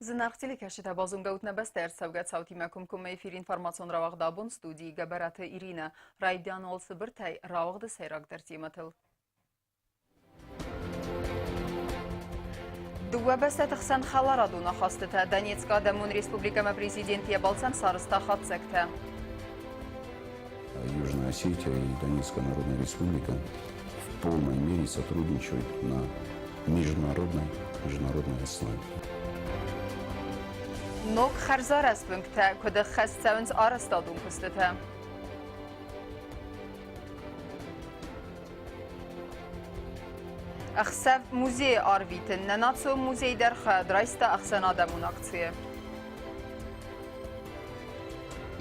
Зынаргъ телекӕсджытӕ, базонгӕ ут нӕ бӕстӕйы ӕрцӕугӕ цаутимӕ комкоммӕ эфир информацион рауагъд абон студийы Гӕбӕраты Иринӕ. Райдиан уал цыбыртӕй рауагъды сӕйрагдӕр темӕтыл. Дыууӕ бӕстӕты хсӕн хӕларадон ахастытӕ Донецкы Адӕмон Республикӕмӕ президент йӕ балцӕн сарӕзта хатдзӕгтӕ. Южная Осетия и Донецкая Народная Республика в полной мере сотрудничают на международной основе. Ног хӕрзарӕзт уынгтӕ куыд ӕххӕст цӕуынц арӕзтадон куыстытӕ. Ӕхсӕв музейы арвитын нӕ национ музей дӕр хайад райста ӕхсӕнадӕмон акцийы.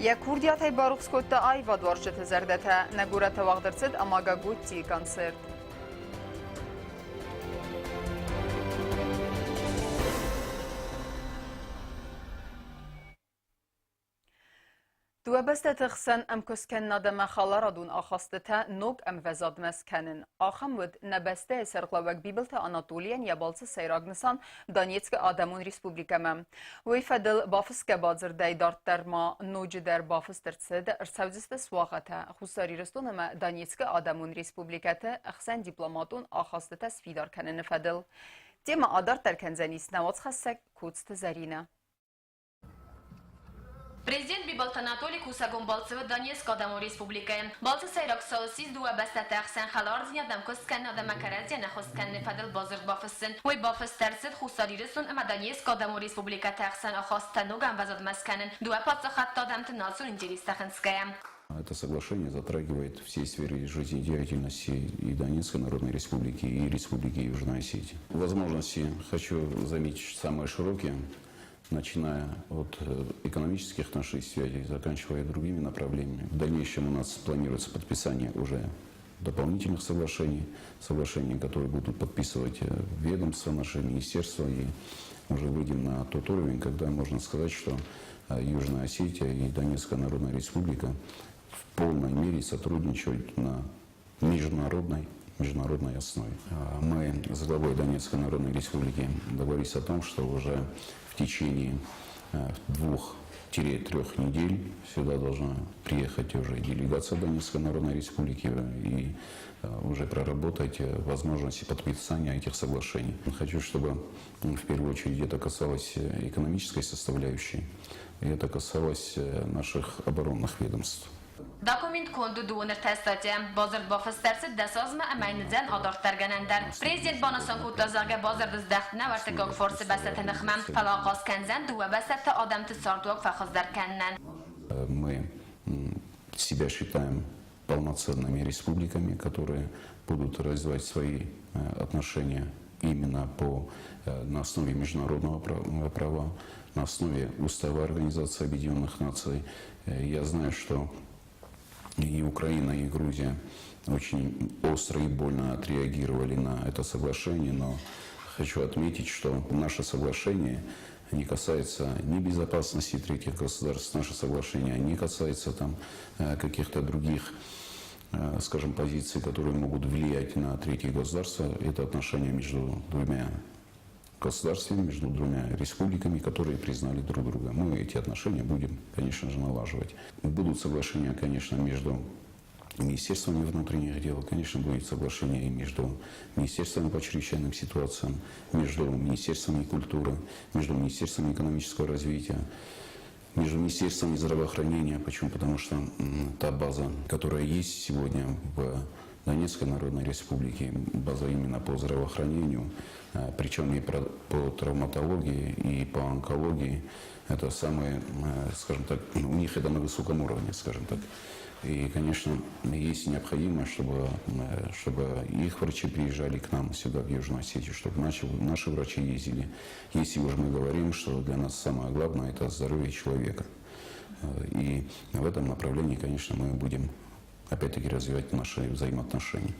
Йӕ курдиатӕй барухс кодта аивадуарзджыты зӕрдӕтӕ. Нӕ горӕты уагъд ӕрцыд Амага Готтийы концерт. Дыууӕ бӕстӕты хсӕн ӕмкуысткӕнынад ӕмӕ хӕларадон ахастытӕ ног ӕмвӕзадмӕ скӕнын. Ахӕм уыд нӕ бӕстӕйы сӕргълӕууӕг Бибылты Анатолийӕн йӕ балцы сӕйраг нысан Донецкы Адӕмон Республикӕмӕ. Уый фӕдыл бафысгӕ бадзырдӕй дарддӕр ма ноджыдӕр бафыст ӕрцыд ӕрцӕудзысты суагъӕтӕ Хуссар Ирыстон ӕмӕ Донецкы Адӕмон Республикӕты хсӕн дипломатон ахастытӕ сфидар кӕныны фӕдыл. Темӕ адарддӕр кӕндзӕнис нӕ уацхӕссӕг Коцты Зӕринӕ. Президент Бибылты Анатоли кусӕгон балцы уыд Донецкы Адӕмон Республикӕйы. Балцы сӕйраг цау ссис дыууӕ бӕстӕты ӕхсӕн хӕлардзинад ӕмкуыст кӕнын ӕмӕ кӕрӕдзийӕн ӕххуыс кӕныны фӕдыл бадзырд бафыссын. Уый бафыст ӕрцыд Хуссар Ирыстон ӕмӕ Донецкы Адӕмон Республикӕты ӕхсӕн ахастытӕ ног ӕмвӕзадмӕ скӕнын, дыууӕ паддзахадты адӕмты национ интерестӕ хынцгӕйӕ. Это соглашение затрагивает все сферы жизнедеятельности и Донецкой Народной Республики, и Республики Южная Осетия. Возможности, хочу заметить, самые широкие – начиная от экономических наших связей, заканчивая другими направлениями. В дальнейшем у нас планируется подписание уже дополнительных соглашений, соглашений, которые будут подписывать ведомства, наши министерства, и уже выйдем на тот уровень, когда можно сказать, что Южная Осетия и Донецкая Народная Республика в полной мере сотрудничают на международной основе. Мы с главой Донецкой Народной Республики договорились о том, что уже в течение 2-3 недель сюда должна приехать уже делегация Донецкой Народной Республики и уже проработать возможности подписания этих соглашений. Хочу, чтобы в первую очередь это касалось экономической составляющей, и это касалось наших оборонных ведомств. Документ конд у дыууын ӕртӕ статья. Бадзырд бафыст ӕрцыд дӕсазмӕ ӕмӕ йын уыдзӕн адарддӕргӕнӕн дӕр. Президент банысан кодта, зӕгъгӕ, бадзырды здӕхт нӕу ӕртыккаг фарсы бӕстӕты ныхмӕ, фӕлӕ ахъаз кӕндзӕн дыууӕ бӕстӕты адӕмты цардуаг фӕхуыздӕр кӕнынӕн. Мы себя считаем полноценными республиками, которые будут развивать свои отношения именно на основе международного права, на основе Устава Организации Объединенных Наций. Я знаю, что и Украина, и Грузия очень остро и больно отреагировали на это соглашение, но хочу отметить, что наше соглашение не касается ни безопасности третьих государств, наше соглашение не касается там каких-то других, скажем, позиций, которые могут влиять на третьи государства. Это отношения между двумя государствами, между двумя республиками, которые признали друг друга. Мы эти отношения будем, конечно же, налаживать. Будут соглашения, конечно, между министерствами внутренних дел, конечно, будет соглашение и между министерствами по чрезвычайным ситуациям, между министерствами культуры, между министерствами экономического развития, между министерствами здравоохранения. Почему? Потому что та база, которая есть сегодня в Донецкой Народной Республике, база именно по здравоохранению, причем и по травматологии, и по онкологии, это самые, скажем так, у них это на высоком уровне, скажем так. И, конечно, есть необходимость, чтобы их врачи приезжали к нам сюда, в Южную Осетию, чтобы наши врачи ездили. Если уж мы говорим, что для нас самое главное – это здоровье человека. И в этом направлении, конечно, мы будем опять-таки развивать наши взаимоотношения.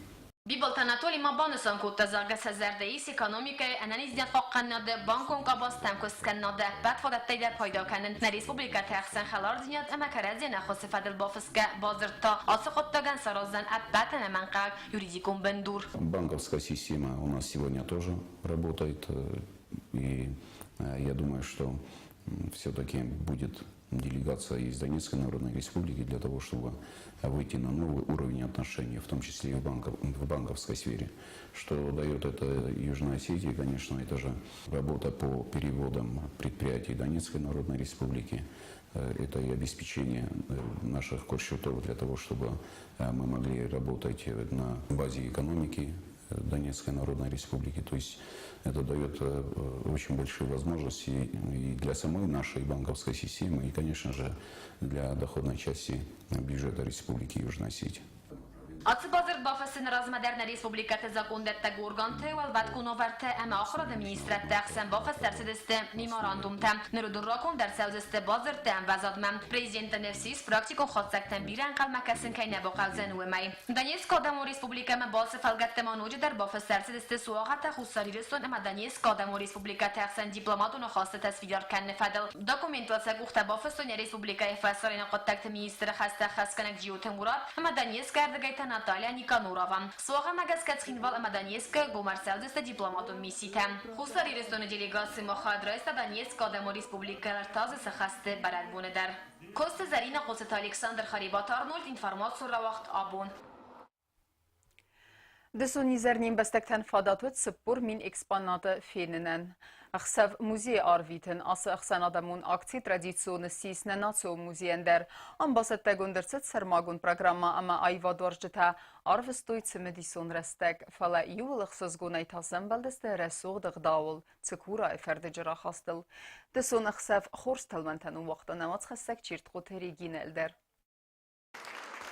Бибылты Анатолий ма банысан кодта, зӕгъгӕ, сӕ зӕрдӕ ис экономикӕйы, ӕнӕниздзинад хъахъхъӕнынады, банкон къабӕзты ӕмкуысткӕнынады ӕппӕт фадӕттӕй дӕр пайда кӕнын. Нӕ республикӕты ӕхсӕн хӕлардзинад ӕмӕ кӕрӕдзийӕн ӕххуысы фӕдыл бафысгӕ бадзырд та ацы хъуыддагӕн сараздзӕн ӕппӕт ӕнӕмӕнгхъӕуӕг юридикон бындур. Банковская система у нас сегодня тоже работает, и Я думаю, что все-таки будет делегация из Донецкой Народной Республики для того, чтобы выйти на новый уровень отношений, в том числе и в банковской сфере. Что дает это Южной Осетии, конечно, это же работа по переводам предприятий Донецкой Народной Республики, это и обеспечение наших корсчетов для того, чтобы мы могли работать на базе экономики Донецкой Народной Республики. То есть это дает очень большие возможности и для самой нашей банковской системы, и, конечно же, для доходной части бюджета Республики Южная Осетия. Ацы бадзырд бафыссыны размӕ дӕр нӕ республикӕты закъондӕттӕг органты, уӕлвӕткон уавӕрты ӕмӕ ахуырады министрадты ӕхсӕн бафыст ӕрцыдысты меморандумтӕ. Ныр уыдон раконд ӕрцӕудзысты бадзырдты ӕмвӕзадмӕ. Президенты ныфс ис, практикон хатдзӕгтӕм бирӕ ӕнхъӕлмӕ кӕсын кӕй нӕ бахъӕудзӕн, уымӕй. Донецкы Адӕмон Республикӕмӕ балцы фӕлгӕтты ма ноджыдӕр бафыст ӕрцыдысты Суагъӕтӕ Хуссар Ирыстон ӕмӕ Донецкы Адӕмон Республикӕты ӕхсӕн дипломатон ахастытӕ сфидар кӕныны фӕдыл. Документыл сӕ къухтӕ бафыстой нӕ республикӕйы фӕсарӕйнаг хъуыддӕгты министры хӕстӕ хӕсгӕнӕг Джиоты Мурат ӕмӕ Донецкы ӕрдыгӕй та Наталья Никанорова. Суагъӕмӕ гӕсгӕ Цхинвал ӕмӕ Донецкы гом ӕрцӕудзысты дипломатон мисситӕ. Хуссар Ирыстоны делегаци махад райста Донецкы Адӕмон Республикӕйы ӕртадзы сыхӕсты бӕрӕгбоны дӕр. Коцты Зӕринӕ, Хъоцыты Александр, Харебаты Арнольд, информацион рауагъд абон. Дысон изӕр не мбӕстӕгтӕн фадат уыд 40 000 экспонаты фенынӕн. Ӕхсӕв музейы арвитын ацы ӕхсӕнадӕмон акци традицион ссис нӕ национ музейӕн дӕр. Ам бацӕттӕгонд ӕрцыд сӕрмагонд программӕ ӕмӕ аивадуарзджытӕ арвыстой цымыдисон рӕстӕг, фӕлӕ иууыл ӕхсызгонӕй та сӕмбӕлдысты рӕсугъд ӕгъдауыл, Цыкурайы фӕрдыджы рахастыл. Дысон ӕхсӕв хорз тӕлмӕнтӕ ныууагъта нӕ уацхӕссӕг Чертхъоты Регинӕ ӕлдар.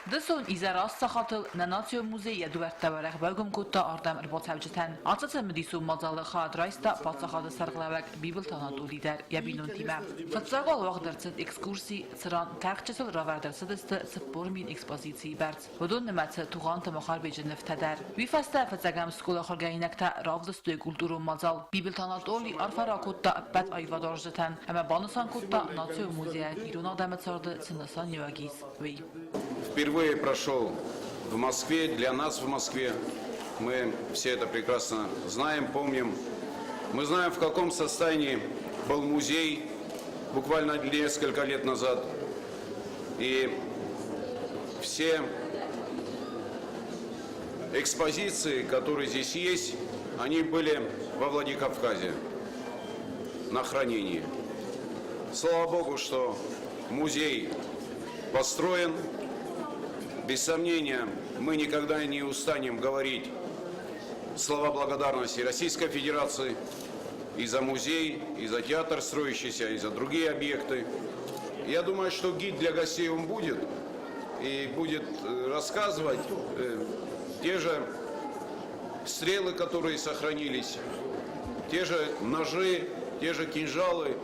Дысон изӕр аст сахатыл нӕ национ музей йӕ дуӕрттӕ уӕрӕх байгом кодта ардӕм ӕрбацӕуджытӕн. Ацы цымыдисон мадзалы хайад райста паддзахады сӕргълӕууӕг Бибылты Анатоли дӕр йӕ бинонтимӕ. Фыццаг уал уагъд ӕрцыд экскурси, цыран тӕхджытыл равӕрд ӕрцыдысты 40 000 экспозицийы бӕрц. Уыдон нымӕцы Тугъанты Махарбеджы нывтӕ дӕр. Уый фӕстӕ фыццӕгӕм скъолахуыргӕнинӕгтӕ равдыстой культурон мадзал. Бибылты Анатоли арфӕ ракодта ӕппӕт аивадуарзджытӕн ӕмӕ банысан кодта, национ музейӕн ирон адӕмы царды цы нысаниуӕг ис, уый. Впервые прошел в Москве, для нас в Москве. Мы все это прекрасно знаем, помним. Мы знаем, в каком состоянии был музей буквально несколько лет назад. И все экспозиции, которые здесь есть, они были во Владикавказе на хранении. Слава Богу, что музей построен. Без сомнения, мы никогда не устанем говорить слова благодарности Российской Федерации и за музей, и за театр строящийся, и за другие объекты. Я думаю, что гид для гостей он будет и будет рассказывать те же стрелы, которые сохранились, те же ножи, те же кинжалы.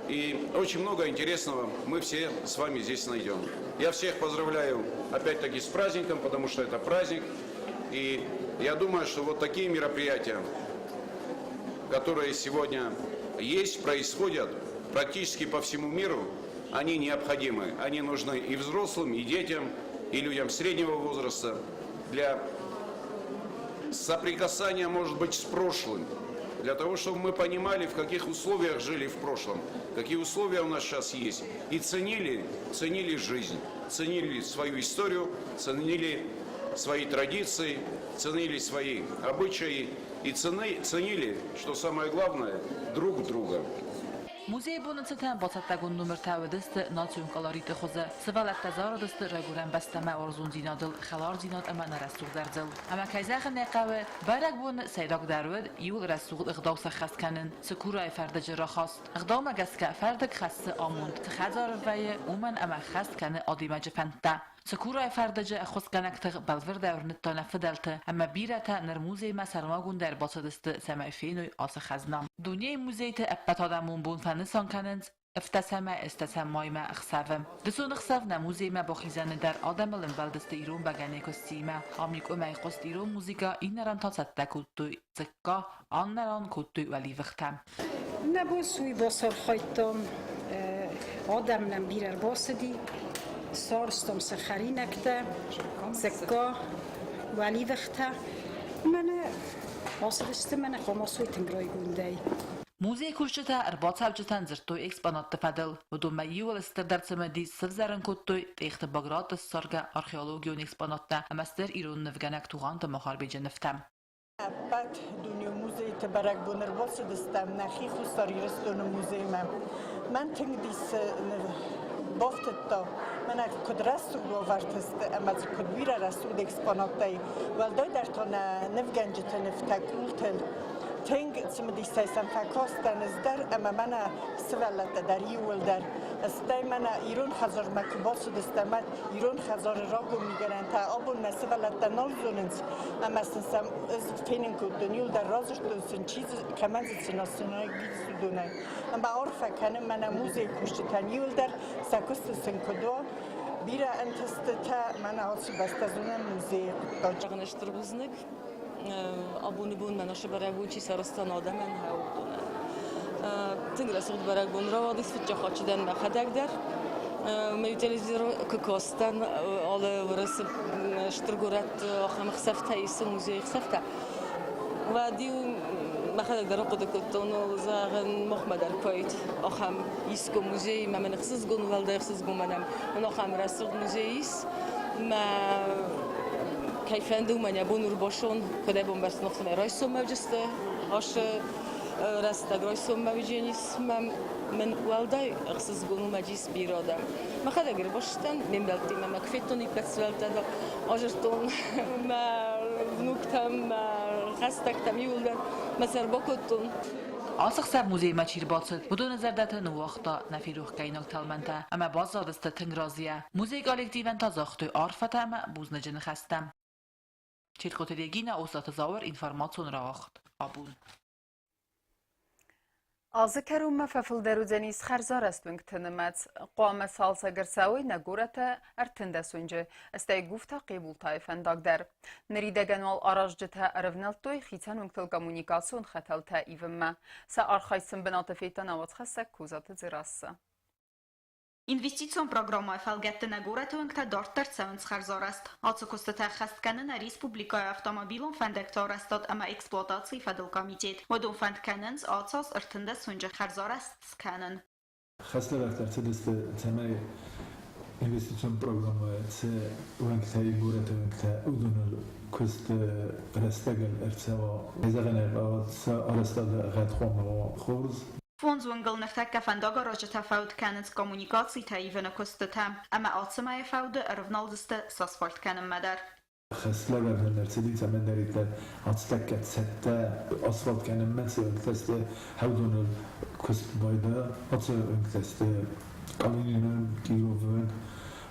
И очень много интересного мы все с вами здесь найдем. Я всех поздравляю опять-таки с праздником, потому что это праздник. И я думаю, что вот такие мероприятия, которые сегодня есть, происходят практически по всему миру, они необходимы. Они нужны и взрослым, и детям, и людям среднего возраста для соприкасания, может быть, с прошлым, для того, чтобы мы понимали, в каких условиях жили в прошлом, какие условия у нас сейчас есть, и ценили, ценили жизнь, ценили свою историю, ценили свои традиции, ценили свои обычаи и ценили, что самое главное, друг друга. Музейы боны цытӕн бацӕттӕгонд номыртӕ уыдысты национ колориты хуызы. Сывӕллӕттӕ зарыдысты райгуырӕн бӕстӕмӕ уарзондзинадыл, хӕлардзинад ӕмӕ нӕ рӕсугъд ӕрдзыл. Ӕмӕ кӕй зӕгъын ӕй хъӕуы, бӕрӕгбоны сӕйрагдӕр уыд иууыл рӕсугъд ӕгъдау сӕххӕст кӕнын, Цыкурайы фӕрдыджы рахаст. Ӕгъдаумӕ гӕсгӕ фӕрдыг хӕссы амонд, цы хӕдзары вӕййы, уымӕн ӕмӕ ххӕст кӕны адӕймаджы фӕндтӕ. Цыкурайы фӕрдыджы ӕххуысгӕнӕг тых бӕлвырдӕй уырныдта нӕ фыдӕлты, ӕмӕ бирӕтӕ ныр музеймӕ сӕрмагондӕй ӕрбацыдысты, цӕмӕй феной ацы хӕзна. Дунейы музейты ӕппӕтадӕмон бон фӕнысан кӕнынц ӕвддӕсӕмӕ ӕстдӕсӕм маймӕ ӕхсӕвы. Дысон ӕхсӕв нӕ музеймӕ бахизӕны дӕр адӕмыл ӕмбӕлдысты ирон бӕгӕныйы костимӕ. Ам иу хъуыст ирон музыкӕ, иннӕран та цӕттӕ кодтой дзыкка, аннӕран кодтой уӕливыхтӕ. Нӕ бос уый бацархайдтам, адӕм нӕм бирӕ ӕрбацыди, сарӕзтам сӕ хӕринӕгтӕ, дзыкка, уӕливыхтӕ. Мӕнӕ ацыдысты мӕнӕ Хъамасой тынг райгондӕй. Музейы кусджытӕ ӕрбацӕуджытӕн дзырдтой экспонатты фӕдыл. Уыдонмӕ иууыл стырдӕр цымыдис сывзӕрын кодтой Тъехты Баграты ссаргӕ археологион экспонаттӕ ӕмӕ стыр ирон нывгӕнӕг Тугъанты Махарбеджы нывтӕ. Ӕппӕт дунеон музейты бӕрӕгбон ӕрбацыдыстӕм нӕхи Хуссар Ирыстоны музеймӕ. Мӕн тынг дисы бафтыдта, мӕнӕ куыд рӕсугъд уавӕрты сты ӕмӕ дзы куыд бирӕ рӕсугъд экспонаттӕй, уӕлдайдӕр та нӕ нывгӕнджыты нывтӕ къултыл. Тынг цымыдисӕй сӕм фӕкастӕн ӕз дӕр ӕмӕ мӕнӕ сывӕллӕттӕ дӕр иууылдӕр. Стӕй мӕнӕ ирон хӕдзармӕ куы бацыдыстӕм, ирон хӕдзары рагон мигӕнӕнтӕ абон нӕ сывӕллӕттӕ нал зонынц, ӕмӕ сын сӕм ӕз фенын кодтон, иуылдӕр радзырдтон сын, чи дзы, кӕмӕн дзы цы националист уыдонӕй. Ӕмӕ арфӕ кӕнын мӕнӕ музейы кусджытӕн иуылдӕр, сӕ куысты сын куыд уа, бирӕ ӕнтыстытӕ мӕнӕ ацы бӕстӕзонӕн музейы хъуыддаджы. Зӕгъын стыр бузныг. Абоны бон мӕ нӕ бӕрӕгбон чи сарӕзта адӕмӕн, уыдонӕн. Тынг рӕсугъд бӕрӕгбон рауадис, фыццаг хатт дӕн мӕхӕдӕг дӕр. Мӕ телевизор куы кастӕн, алы уырысы стыр горӕтты ахӕм ӕхсӕвтӕ исы, музейы ӕхсӕвтӕ, уӕд-иу мӕхӕдӕг дӕр ахъуыды кодтон, зӕгъын, махмӕ дӕр куы ахӕм искуы музей, мӕ мын ӕхсызгон, уӕлдай ӕхсызгон мӕнӕн мын ахӕм рӕсугъд музей ис. Мӕ кӕй фӕнды, уымӕн йӕ бон ӕрбасон, куыд ӕй бон бӕрц нохтымӕ райсоммӕ уыдысты, ашы рӕстӕг райсоммӕ уыдзӕнис мӕм мын уӕлдай ӕхсызгон у мӕ дис бирӕ адӕм. Мӕхӕдӕг ӕрбастӕн, ме мбӕлттимӕ мӕ куы федтон иппӕт сывӕллӕттӕ дӕр, азырдтон мӕ внуктӕм, мӕ хӕстӕгтӕм иууылдӕр мӕ сӕр бакодтон. Ацы хсӕв музеймӕ чи рбацыд, уыдоны зӕрдӕты ныууагъта нӕ ферохгӕнинаг тӕлмӕнтӕ ӕмӕ баззадысты тынг разыйӕ. Музейы коллективӕн та загътой арфӕтӕ ӕмӕ бузныджы ныхӕстӕ. Четкоты Регина, Осаты Зауыр, информацион рауагъд. Абон. Азы кӕронмӕ фӕфылдӕр уыдзӕнис хӕрзарӕзт уынгты нымӕц. Хъуамӕ цалцӕг ӕрцӕуой нӕ горӕты 13 уынджы, стӕй Гуфта Хъебултайы фӕндаг дӕр. Ныридӕгӕн уал аразджытӕ ӕрӕвнӕлдтой хицӕн уынгтыл коммуникацион хӕтӕлтӕ ивынмӕ. Сӕ архайд сын бынаты федта науӕдзхӕссӕг Козаты Дзерассӕ. Инвестицион программӕйы фӕлгӕтты нӕ горӕты уынгтӕ дарддӕр цӕуынц хӕрзарӕзт. Ацы куыстытӕ ӕххӕст кӕны нӕ республикӕйы автомобилон фӕндӕгты арӕзтад ӕмӕ эксплуатацийы фӕдыл комитет. Уыдон фӕнд кӕнынц ацы аз 13 уынджы хӕрзарӕзт скӕнын. Хӕслӕвӕрд ӕрцыдысты, цӕмӕй инвестицион программӕ цы уӕнгтӕ и горӕты уӕнгтӕ, уыдоныл куыст рӕстӕгыл ӕрцӕуа. Зӕгъӕн, сӕ арӕзтады гъӕд хъуамӕ уа хорз. Фондз уынгыл ныртӕккӕ фӕндагаразджытӕ фӕуд кӕнынц коммуникацитӕ ивыны куыстытӕ ӕмӕ ацы мӕйы фӕуды ӕрывналдзысты сасфальт кӕнынмӕ дӕр. Хӕслӕвӕрдӕн ӕрцыди, цӕмӕндӕриддӕр ацтӕккӕ цӕттӕ асфальт кӕнынмӕ цы уынгтӕ сты, уыдоныл куыст байдайа. Ацы уынгтӕ сты Калинины, Кировы,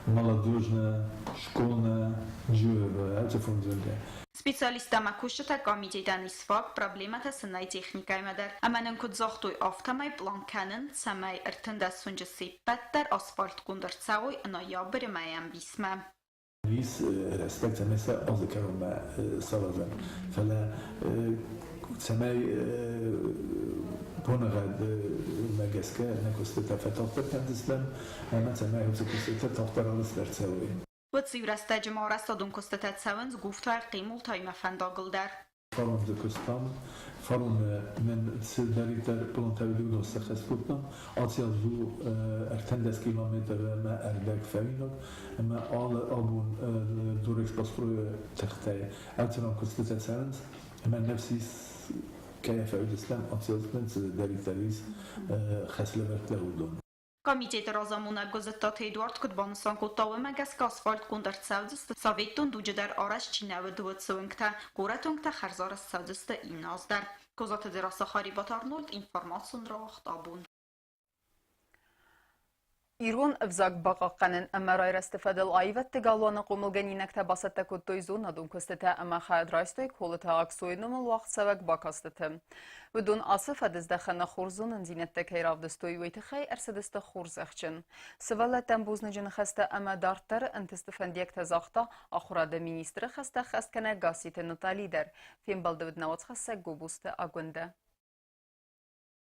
Молодежная, Школьная, Джуево, ацы фондз уынгӕ. Специалисттӕ ӕмӕ кусджытӕ комитетӕн ис фаг проблемӕтӕ сын нӕй техникӕимӕ дӕр. Ӕмӕ нын куыд загътой, афтӕмӕй пълан кӕнын, цӕмӕй 13 уынджы се ппӕт дӕр асфальтгонд ӕрцӕуой ноябры мӕйы ӕмбисмӕ. Ис рӕстӕг, цӕмӕй сӕ азы кӕронмӕ саразӕм. Фӕлӕ цӕмӕй боныгъӕдмӕ гӕсгӕ нӕ куыстытӕ фӕтагъддӕр кӕндзыстӕм ӕмӕ цӕмӕй уыцы куыстытӕ тагъддӕр арӕзт ӕрцӕуой. Уыцы иу рӕстӕджы ма арӕзтадон куыстытӕ цӕуынц Гуфтайы Хъемултаймӕ фӕндагыл дӕр. Фарон дзы куыстам, фарон мын цыдӕриддӕр пълантӕ уыди, уыдон сӕххӕст кодтам. Ацы аз у 13 километр ӕмӕ ӕрдӕг фӕуинаг, ӕмӕ алы абон Дорэкспостройы тыхтӕй ӕрцӕрӕн куыстытӕ цӕрынц, ӕмӕ ныфс ис, кӕй фӕуыдзыстӕм, ацы аз нын цыдӕриддӕр ис хӕслӕвӕрдтӕ, уыдон. Комитеты разамонӕг Гуызыдтаты Эдуард куыд банысан кодта, уымӕ гӕсгӕ асфальтгонд ӕрцӕудзысты, советон дуджы дӕр арӕзт чи нӕ уыд, уыцы уынгтӕ. Горӕты уынгтӕ хӕрзарӕзт цӕудзысты иннӕ аз дӕр. Козаты Дзерассӕ, Харебаты Арнольд, информацион рауагъд абон. Ирон ӕвзаг бахъахъхъӕнын ӕмӕ райрӕзты фӕдыл аивӕдты галуаны хъомылгӕнинӕгтӕ бацӕттӕ кодтой зонадон куыстытӕ ӕмӕ хайад райстой Колыты Аксойы номыл уагъдцӕуӕг бакастыты. Уыдон ацы фӕдыздӕхӕны хорз зонындзинӕдтӕ кӕй равдыстой, уый тыххӕй ӕрцыдысты хорзӕхджын. Сывӕллӕттӕн бузныджы ныхӕстӕ ӕмӕ дарддӕры ӕнтысты фӕндиӕгтӕ загъта ахуырады министры хӕстӕ ӕххӕстгӕнӕг Гасситы Натали дӕр. Фембӕлды уыд науӕдзхӕссӕг Гобозты Агуындӕ.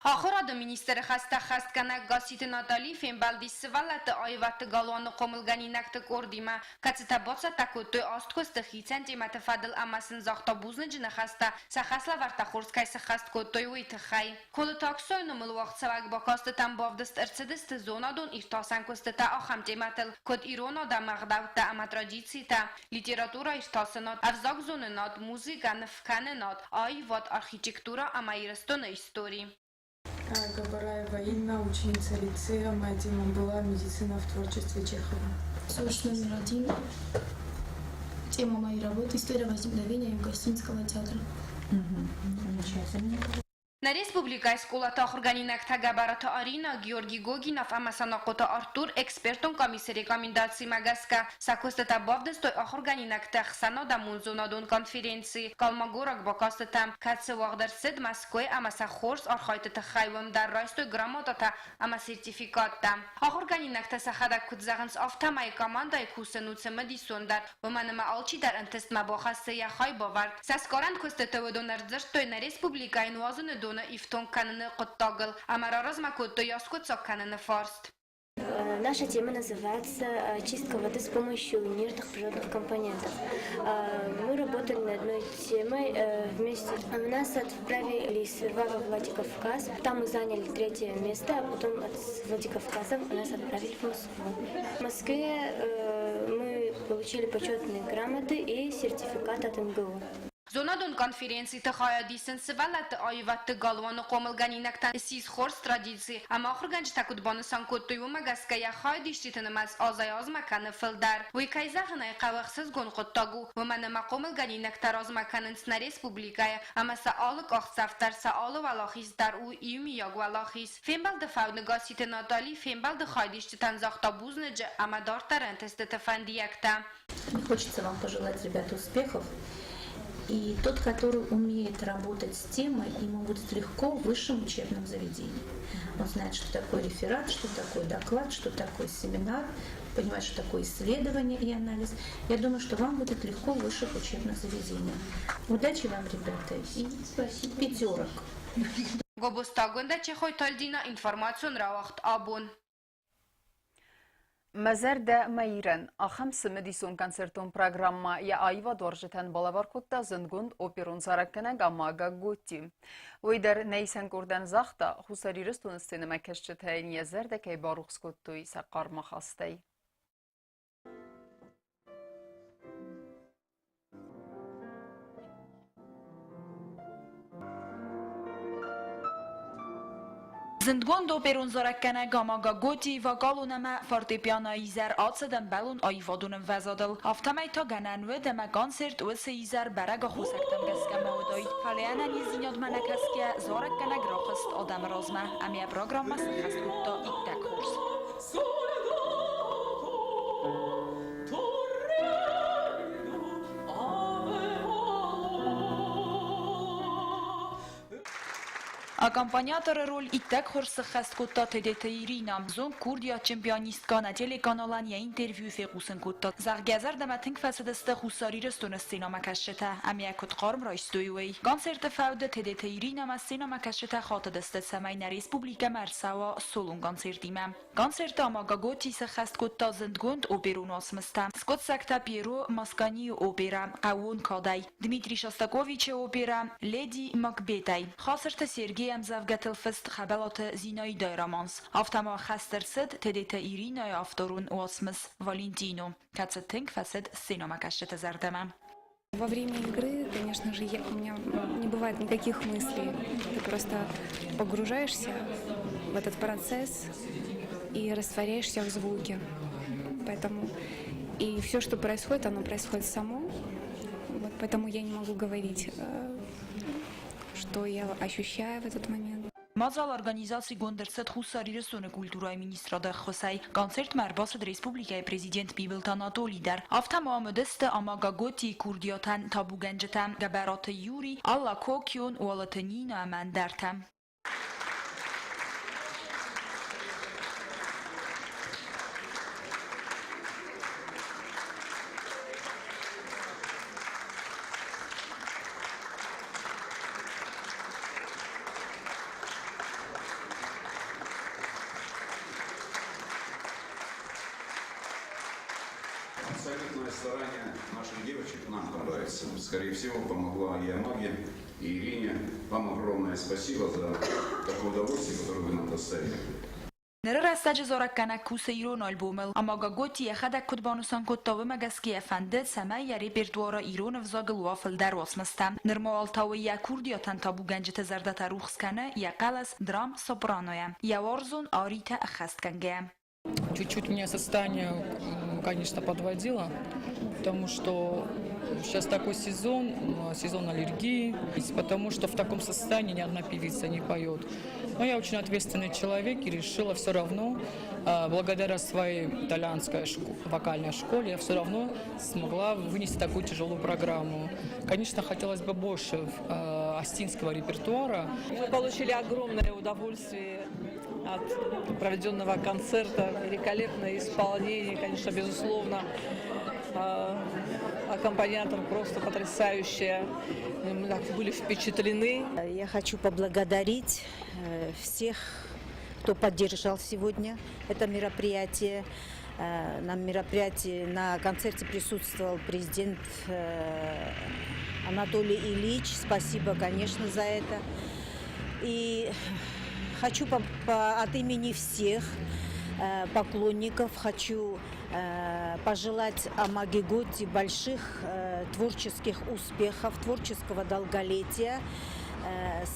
Ахуырады министры хӕстӕ ӕххӕстгӕнӕг Гасситы Натали фембӕлдис сывӕллӕтты аивӕдты галуаны хъомылгӕнинӕгты къордимӕ, кӕцытӕ бацӕттӕ кодтой аст куысты хицӕн темӕты фӕдыл ӕмӕ сын загъта бузныджы ныхӕстӕ, сӕ хӕслӕвӕрдтӕ хорз кӕй сыххӕст кодтой, уый тыххӕй. Колыты Аксойы номыл уагъдцӕуӕг бакастытӕм бавдыст ӕрцыдысты зонадон иртасӕн куыстытӕ ахӕм темӕтыл, куыд ирон адӕмы ӕгъдӕуттӕ ӕмӕ традицитӕ, литературӕ иртасынад, ӕвзагзонынад, музыкӕ, нывкӕнынад, аивад, архитектурӕ ӕмӕ Ирыстоны истори. Габараева Инна, ученица лицея. Моя тема была «Медицина в творчестве Чехова». Source номер один. Тема моей работы – история возникновения Югостинского театра. Замечательно. Нӕ республикӕйы скъолаты ахуыргӕнинӕгтӕ Гӕбӕраты Аринӕ, Георгий Гогинов ӕмӕ Санахъоты Артур экспертон къамисы рекомендацимӕ гӕсгӕ сӕ куыстытӕ бавдыстой ахуыргӕнинӕгты ӕхсӕнадӕмон зонадон конференци Калмагораг бакастытӕм, кӕцы уагъд ӕрцыд Мӕскуыйы ӕмӕ сӕ хорз архайды тыххӕй уым дӕр райстой грамотатӕ ӕмӕ сертификаттӕ. Ахуыргӕнинӕгтӕ сӕхӕдӕг куыд зӕгъынц, афтӕмӕй командӕйы кусын у цымыдисондӕр, уымӕн ӕмӕ алчидӕр ӕнтыстмӕ бахӕссы йӕ хайбавӕрд. Сӕ сгарӕн куыстыты уыдон ӕрдзырдтой нӕ республикӕйы нуазыны доны ифтонг кӕныны хъуыддагыл ӕмӕ раразмӕ кодтой аскъуыддзаг кӕныны фарст. Наша тема называется «Чистка воды с помощью инертных природных компонентов». Мы работали над одной темой вместе. Нас отправили сперва во Владикавказ. Там мы заняли третье место, а потом от Владикавказа нас отправили в Москву. В Москве мы получили почетные грамоты и сертификат от МГУ. Зонадон конференциты хайадисын сывӕллӕтты аивӕдты галуаны хъомылгӕнинӕгтӕн ссис хорз традици, ӕмӕ ахуыргӕнджытӕ куыд банысан кодтой, уымӕ гӕсгӕ йӕ хайадисджыты нымӕц азӕй-азмӕ кӕны фылдӕр. Уый, кӕй зӕгъын ӕй хъӕуы, ӕхсызгон хъуыддаг у, уымӕн ӕмӕ хъомылгӕнинӕгтӕ размӕ кӕнынц нӕ республикӕйы ӕмӕ сӕ алы къахдзӕф дӕр, сӕ алы уӕлахиз дӕр у иумиаг уӕлахиз. Фембӕлды фӕуды Гасситы Натали фембӕлды хайадисджытӕн загъта бузныджы ӕмӕ дарддӕр ӕнтыстыты фӕндиӕгтӕ. Мне хочется вам пожелать, ребята, успехов. И тот, который умеет работать с темой, ему будет легко в высшем учебном заведении. Он знает, что такое реферат, что такое доклад, что такое семинар, понимает, что такое исследование и анализ. Я думаю, что вам будет легко в высших учебных заведениях. Удачи вам, ребята, и Спасибо. Пятерок. Гобозты Агуындӕ, Чехойты Альдина, информацион рауагъд Абон. Мӕ зӕрдӕ мӕ Ирӕн ахӕм цымыдисон концертон программӕ йӕ аивадуарзджытӕн балӕвар кодта зындгонд оперон зарӕггӕнӕг Амага Готти. Уый дӕр нӕ исӕн къордӕн загъта, Хуссар Ирыстоны сценӕмӕкӕсджытӕ йын йӕ зӕрдӕ кӕй барухс кодтой сӕ хъарм ахастӕй. Зындгонд оперон зарӕггӕнӕг Амага Готи вокалон ӕмӕ фортепиано изӕр ацыд ӕмбӕлон аивадон ӕмвӕзадыл. Афтӕмӕй та гӕнӕн уыд, ӕмӕ концерт уыцы изӕр бӕрӕг аххосӕгтӕм гӕсгӕ ма уыдаид. Фӕлӕ ӕнӕниздзинадмӕ нӕ кӕсгӕ, зарӕггӕнӕг рахызт адӕмы размӕ ӕмӕ йӕ программӕ сӕххӕст кодта иттӕг хорз. Аккомпаниаторы роль иттӕг хорз сыххӕст кодта Тедеты Ирина. Зонг курдиатджын пианисткӕ нӕ телеканалӕн йӕ интервью фехъусын кодта, зӕгъгӕ, зӕрдӕмӕ тынг фӕцыдысты Хуссар Ирыстоны сценӕмӕкӕсджытӕ ӕмӕ куыд хъарм райстой, уый. Концерты фӕуды Тедеты Иринӕмӕ сценӕмӕкӕсджытӕ хатыдысты, цӕмӕй нӕ республикӕмӕ ӕрцӕуа солон концертимӕ. Концерты ӕмӕ Гоготи сӕххӕст кодта зындгонд оперон уацмыстӕ, скъуыддзӕгтӕ Пьеро Масканийы оперӕ «Хъӕууон кадӕй», Дмитрий Шостаковичы оперӕ «Леди Макбетӕй», Хацырты Сергей ӕмдзӕвгӕтыл фыст Хӕбӕлаты Зинаидӕйы романс, афтӕ ма хӕст ӕрцыд Тедеты Иринӕйы авторон уацмыс «Валентино», кӕцы тынг фӕцыд сценӕмӕкӕсджыты зӕрдӕмӕ. Во время игры, конечно же, у меня не бывает никаких мыслей. Ты просто погружаешься в этот процесс и растворяешься в звуке. Поэтому и все, что происходит, оно происходит само. Вот, поэтому я не могу говорить, что я ощущаю в этот момент. Мадзал организацигонд ӕрцыд Хуссар Ирыстоны культурӕйы министрады ӕххуысӕй. Концертмӕ ӕрбацыд республикӕйы президент Бибылты Анатоли дӕр. Афтӕ ма уыдысты ӕмӕ Гаготийы курдиатӕн табугӕнджытӕ Гӕбӕраты Юри, Алла Кокион, Уалыты Нинӕ ӕмӕ ӕндӕртӕ. Старания наших девочек нам понравится. Скорее всего, помогла и Амаге, и Ирине. Вам огромное спасибо за такое удовольствие, которое вы нам доставили. Ныры рӕстӕджы зарӕггӕнӕг кусы ирон альбомыл, ӕмӕ Гоготи йӕхӕдӕг куыд банысан кодта, уымӕ гӕсгӕ йӕ фӕнды, цӕмӕй йӕ репертуары ирон ӕвзагыл уа фылдӕр уацмыстӕ. Нырма уал та уый йӕ курдиатӕн табугӕнджыты зӕрдӕтӕ рухс кӕны йӕ хъӕлӕс драм-сопрано-йӕ, йӕ уарзон аритӕ ӕххӕстгӕнгӕйӕ. Чуть-чуть меня состояние, конечно, подводило, потому что сейчас такой сезон, сезон аллергии, потому что в таком состоянии ни одна певица не поет. Но я очень ответственный человек и решила все равно, благодаря своей итальянской вокальной школе, я все равно смогла вынести такую тяжелую программу. Конечно, хотелось бы больше остинского репертуара. Мы получили огромное удовольствие от проведенного концерта. Великолепное исполнение, конечно, безусловно. Аккомпаниатор просто потрясающая. Мы так были впечатлены. Я хочу поблагодарить всех, кто поддержал сегодня это мероприятие. На мероприятии, на концерте присутствовал президент Анатолий Ильич. Спасибо, конечно, за это. И хочу от имени всех поклонников хочу пожелать Амаге Готти больших творческих успехов, творческого долголетия.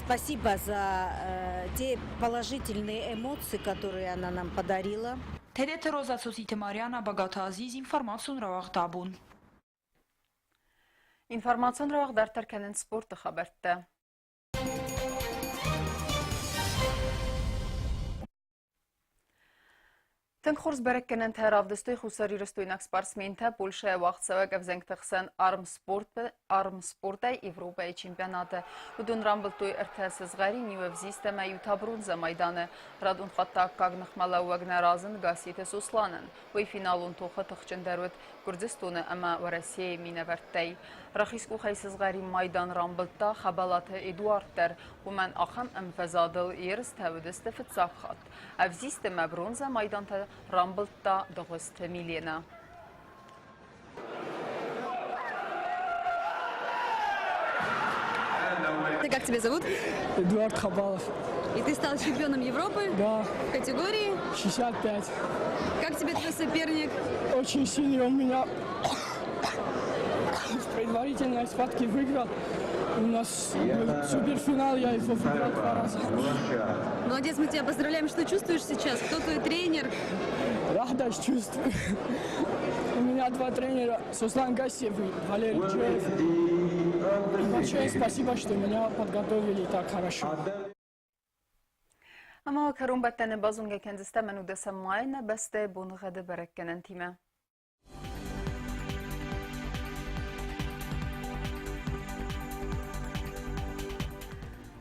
Спасибо за те положительные эмоции, которые она нам подарила. Тедеты Роза, Цоциты Марианӕ, Багаты Азиз, информацион рауагъд «Абон». Информацион рауагъд дарддӕр кӕнынц спорты хабӕрттӕ. Тынг хорз бӕрӕггӕнӕнтӕ равдыстой хуссарирыстойнаг спортсментӕ Польшӕйы уагъдцӕуӕг ӕвзӕнгты хсӕн армспортӕй Европӕйы чемпионаты. Уыдон рамбылдтой ӕртӕ сызгъӕрин, иу ӕвзист ӕмӕ иу та бронзӕ майданы. Радон хатт аккаг ныхмӕлӕууӕг нӕ разынд Гасситы Сосланӕн. Уый финалон тохы тыхджындӕр уыд Гуырдзыстоны ӕмӕ Уӕрӕсейы минӕвӕрттӕй. Рахиз къухӕй сызгъӕрин майдан рамбылдта Хӕбӕлаты Эдуард дӕр. Уымӕн ахӕм ӕмвӕзадыл ерыстӕ уыдысты фыццаг хатт. Ӕвзист ӕмӕ бронзӕ майдантӕ рамбылдта Дыгъуызты Милена. Как тебя зовут? Эдуард Хабалов. И ты стал чемпионом Европы? Да. В категории? 65. Как тебе твой соперник? Очень сильный. Он меня в предварительной схватке выиграл. У нас был суперфинал, я его выиграл два раза. Молодец, мы тебя поздравляем. Что чувствуешь сейчас? Кто твой тренер? Радость чувствую. У меня два тренера, Сослан Гасиев и Валерий Джоев. И большое спасибо, что меня подготовили так хорошо. Ӕмӕ кӕронбӕттӕны базонгӕ кӕндзыстӕм ӕнудӕсӕм майы нӕ бӕстӕйы боныгъӕды бӕрӕггӕнӕнтимӕ.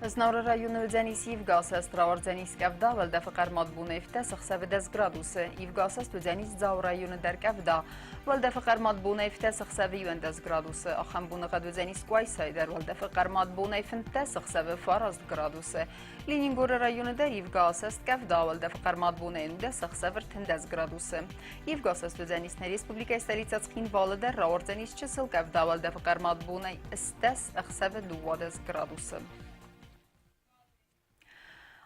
Знауыры районы уыдзӕнис ивгӕасӕст, рауардзӕнис къӕвда, уӕлдӕфы хъӕрмад бонӕй фтӕс ӕхсӕвы дӕс градусы. Ивгӕасӕст уыдзӕнис Дзауы районы дӕр къӕвда. Уӕлдӕфы хъӕрмад бонӕй фтӕс ӕхсӕвы 11 градусы. Ахӕм боныгъӕд уыдзӕнис Къуайсайы дӕр уӕлдӕфы хъӕрмад бонӕй 15 ӕхсӕвы 9 градусы. Ленингоры районы дӕр ивгӕасӕст къӕвда, уӕлдӕфы хъӕрмад бонӕй 11 ӕхсӕвы 13 градусы. Ивгӕасӕст уыдзӕнис нӕ республикӕйы столицӕ Цхинвалы дӕр, рауардзӕнис чысыл къӕвда, уӕлдӕфы хъӕрмад бонӕй 10 ӕхсӕвы 12 градусы.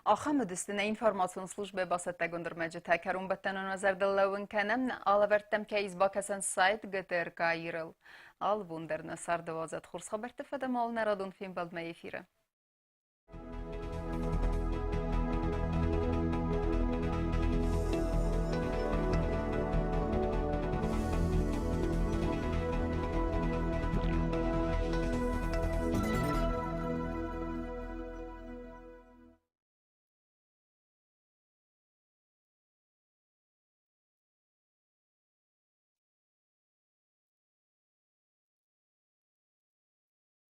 Ахӕм уыдысты нӕ информацион службӕ бацӕттӕгонд ӕрмӕджытӕ. Кӕронбӕттӕнӕн уӕ зӕрдыл лӕууын кӕнӕм, нӕ алӕвӕрдтӕм кӕй ис бакӕсӕн сайт ГТРК Ирыл. Алы бон дӕр нӕ царды уадзӕд хорз хабӕртты фӕдӕмал нӕ радон фембӕлдмӕ эфиры.